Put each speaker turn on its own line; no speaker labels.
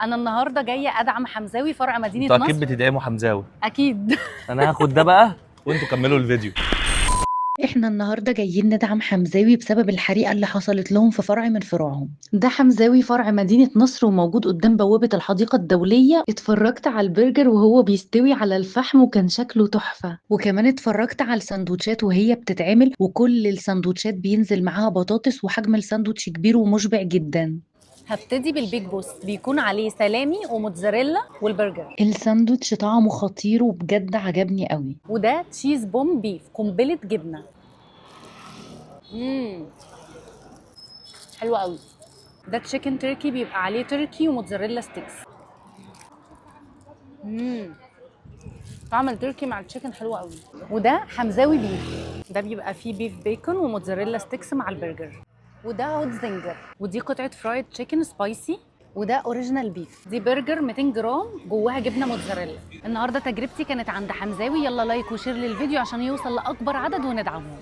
انا النهارده جاية ادعم حمزاوي فرع مدينة
انتوا اكيد
نصر.
بتدعموا حمزاوي.
اكيد.
انا هاخد ده بقى وانتوا كملوا الفيديو.
احنا النهارده جايين ندعم حمزاوي بسبب الحريقه اللي حصلت لهم في فرع من فروعهم. ده حمزاوي فرع مدينة نصر وموجود قدام بوابه الحديقة الدوليه. اتفرجت على البرجر وهو بيستوي على الفحم وكان شكله تحفة، وكمان اتفرجت على السندوتشات وهي بتتعمل، وكل السندوتشات بينزل معاها بطاطس وحجم الساندوتش كبير ومشبع جدا.
هبتدي بال Big Boss، بيكون عليه سلامي وموتزاريلا والبرجر.
الساندوتش طعمه خطير وبجد عجبني قوي.
وده cheese bomb beef، قنبلة جبنه. حلو قوي. ده chicken turkey، بيبقى عليه turkey و mozzarella sticks. طعم التركي مع ال chicken حلو قوي. وده حمزاوي beef، ده بيبقى فيه beef bacon و mozzarella sticks مع البرجر. وده hot zinger، ودي قطعه fried chicken spicy. وده original beef، دي برجر 200 جرام جواها جبنه موتزاريلا. النهارده تجربتي كانت عند حمزاوي. يلا like و share للفيديو عشان يوصل لاكبر عدد وندعمهم.